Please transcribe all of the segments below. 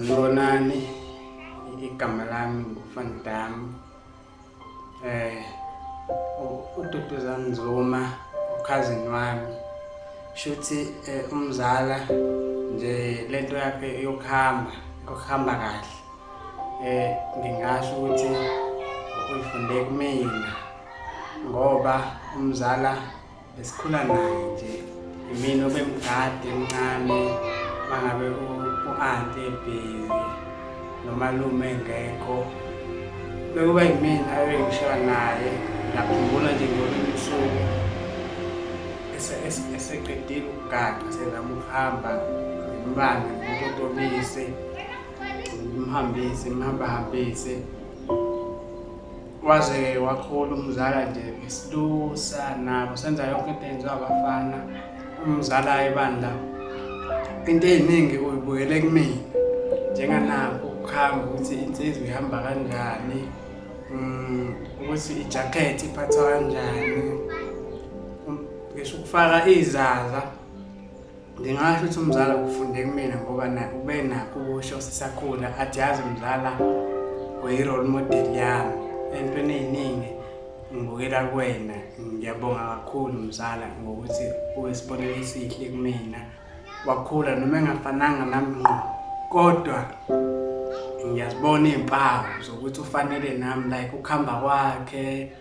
Sanibonani, igama lami nguVan Damme. Eh uDuduzane Zuma ukhazini wami. Shuthi eh, umzala nje lento yakhe yokuhamba, yokuhamba kahle. Eh ngingasho ukuthi uyifunde kumina ngoba umzala Besikhula naye nje imina obemgade emncane mangabe u-anti ebhizi nomalume engekho bekuba yimina ebengishiya naye. Ngiyakhumbula nje ngolunye usuku eseqedile ukugaxa sezama ukuhamba ngimbambe ngimtotobise ngimhambise ngimhambahambise Waze wakhula umzala nje besilusa nabo senza yonke into eyenziwa abafana. Umzala ebandla into ey'ningi uyibukele kumina njenganakho ukuhamba ukuthi insizwa ihamba kanjani ukuthi ijakhethi iphathwa kanjani ngisho ukufaka izaza. Ngingasho ukuthi umzala ufunde kumina ngoba ubenakho ukusho sisakhula athi yazi mzala uyi-role model yami entweni ey'ningi ngibukela kuwena. Ngiyabonga kakhulu mzala ngokuthi ube isibonelo esihle kumina. Wakhula noma engafananga nami ngqo kodwa ngiyazibona iy'mpawu zokuthi ufanele nami like ukuhamba kwakhe.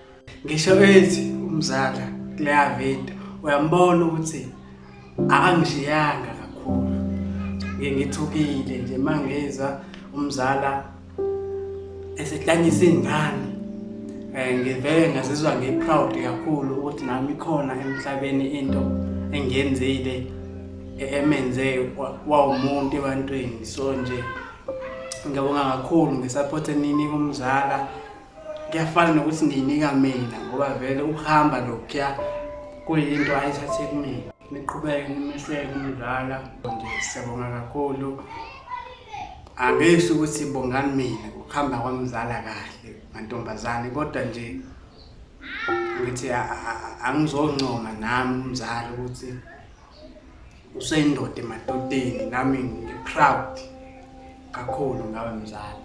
Ngisho ethi umzala kuleya video uyambona ukuthi akangishiyanga kakhulu. Ngike ngithukile nje uma ngizwa umzala esehlanyisa iy'ngane. Ngivele ngazizwa ngi-proud kakhulu ukuthi nami ikhona emhlabeni into engiyenzile emenze wawumuntu ebantwini. So nje ngiyabonga kakhulu nge-support eniyinika umzala. Kuyafana nokuthi niyinika mina ngoba vele ukuhamba lokhuya kuyinto ayithathe kumina. Niqhubeke nimeseke umzala nje siyabonga kakhulu. Angisho ukuthi bongani mina ukuhamba kwamzala kahle mantombazane kodwa nje ngithi angizoncoma nami umzala ukuthi useyindoda emadodeni nami ngi-proud kakhulu ngawe mzala.